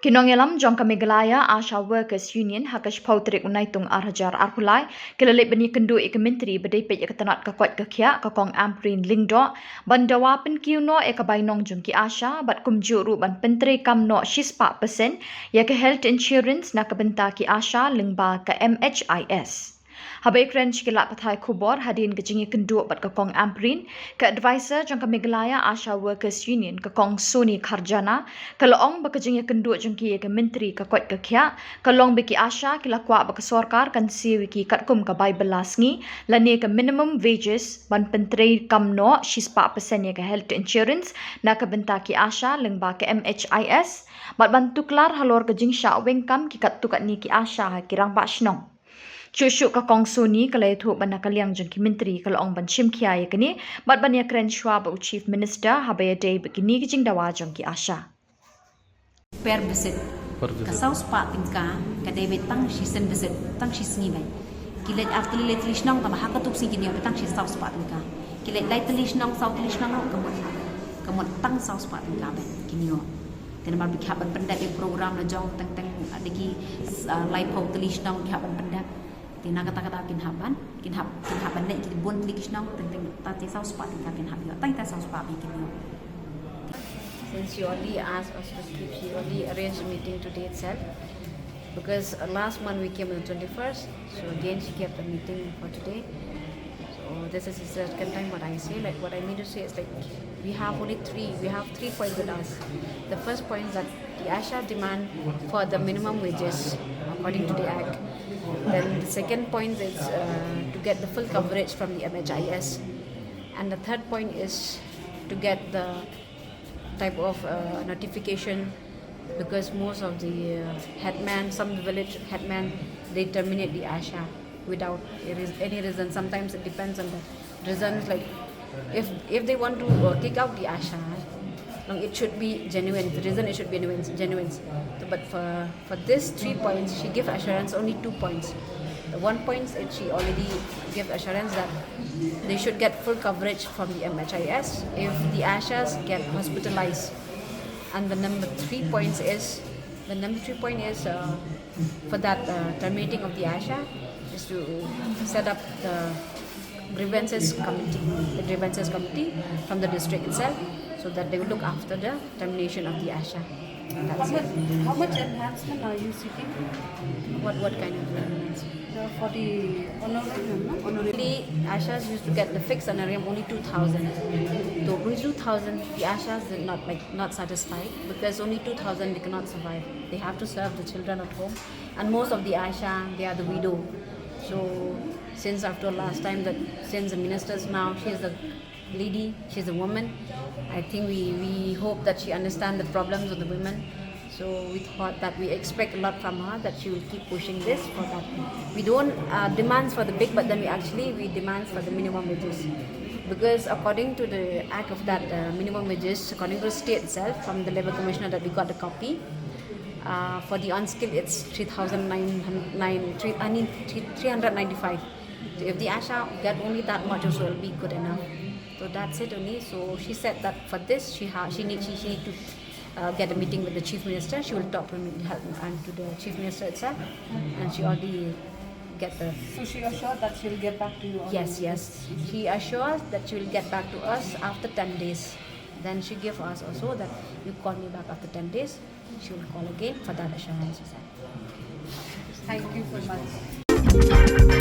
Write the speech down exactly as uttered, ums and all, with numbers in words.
Ki nongïalam jong ka Meghalaya ASHA Workers Union ha ka shiphew tarik u Naitung ar hajar arphew lai ki la leit ban ïakynduh ïa ka myntri ba dei peit ïa ka tnat ka koit ka khiah, ka Kong Ampareen Lyngdoh, ban dawa pynkiew noh ïa ka bainong jong ki ASHA bad kumjuh ruh ban pyntreikam noh shispah percent ïa ka health insurance na ka bynta ki ASHA lyngba ka M H I S. Haba ïakren sha ki lad pathai khubor hadien ka jingïakynduh bad ka Kong Ampareen, ka advisor jong ka Meghalaya ASHA Workers Union, ka Kong Sony Kharjana, ka la ong ba ka jingïakynduh jong ki ïa ka myntri ka koit ka khiah ka long ba ki ASHA ki la kwah ba ka sorkar kan siew ïa ki katkum ka bai bylla sngi lane ka minimum wages ban pyntreikam noh shispah percent ïa ka health insurance na ka bynta ki ASHA lyngba ka M H I S bad ban tuklar halor ka jingshah weng kam ki katto katne ki ASHA ha ki rangbah shnong. Shuh shuh ka Kong Sony ka la ïathuh ba na ka liang jong ki myntri ka la ong ban shim khia ïa kane bad ban ïakren shuwa bad u Chief Minister haba ïadei bad kine ki jingdawa jong ki ASHA. Per visit. Per visit. Ka saw spah tyngka ka dei beit tang shi sien visit, tang shi sngi beit. Ki leit ar tylli lai tylli shnong tangba ha katto ka sngi kin ïoh beit tang shi saw spah tyngka. Ki leit lai tylli shnong, saw tylli shnong ruh ka mut, ka mut tang saw spah tyngka beit kin ïoh. Te namar ba ki hap ban pyndep ïa program la jong teng teng, ah, da ki, ah, laiphew tylli shnong ki hap ban pyndep. Te na kata kata kin hap ban, kin hap, kin hap ban leit ki bun tylli ki shnong, teng teng ta te saw spah tyngka kin hap ïoh, tang te saw spah beit kin ïoh. Since she already asked us to skip, she already arranged a meeting today itself. Because, uh, last month we came on the twenty-first, so again she kept a meeting for today. So this is the second time what I say. Like, what I mean to say is, like, we have only three, we have three points with us. The first point is that the ASHA demand for the minimum wages according to the Act. Then the second point is, uh, to get the full coverage from the M H I S. And the third point is to get the type of, uh, notification, because most of the, uh, headman, some village headman, they terminate the ASHA without a reas-, any reason. Sometimes it depends on the reasons, like, if, if they want to, uh, kick out the ASHA, no, it should be genuine. The reason it should be genuine, genuine. But for, for these three points, she give assurance only two points. The one point is she already give assurance that they should get full coverage from the M H I S if the ASHAs get hospitalized. And the number three points is, the number three point is, uh, for that, uh, terminating of the ASHA is to set up the grievances committee, the grievances committee from the district itself, so that they will look after the termination of the ASHA. How much, how much enhancement are you seeking? What, what kind of enhancement? The, for the honorarium, no? Honorarium. Honorarium. ASHAs used to get the fixed honorarium only two thousand. So only two thousand, the ASHAs did not, like, not satisfied, because only two thousand they cannot survive. They have to serve the children at home. And most of the ASHA, they are the widow. So since I've told last time that since the ministers now, she is the lady, she's a woman. I think we, we hope that she understands the problems of the women. So we thought that we expect a lot from her, that she will keep pushing this for that. We don't, uh, demands for the big, but then we actually, we demands for the minimum wages. Because according to the act of that, uh, minimum wages, according to the state itself, from the labour commissioner that we got the copy, uh, for the unskilled, it's three thousand nine hundred, nine, three, I mean, three, three hundred ninety-five. So if the ASHA get only that much also, it'll be good enough. So that's it only. So she said that for this, she ha-, she need, she, she need to, uh, get a meeting with the chief minister. She will talk to me, help, and to the chief minister itself, and she already get the. So she assured that she will get back to you on. Yes, yes. She assured that she will get back to us after ten days. Then she gave us also that you call me back after ten days. She will call again for that assurance, she said. Thank you so much.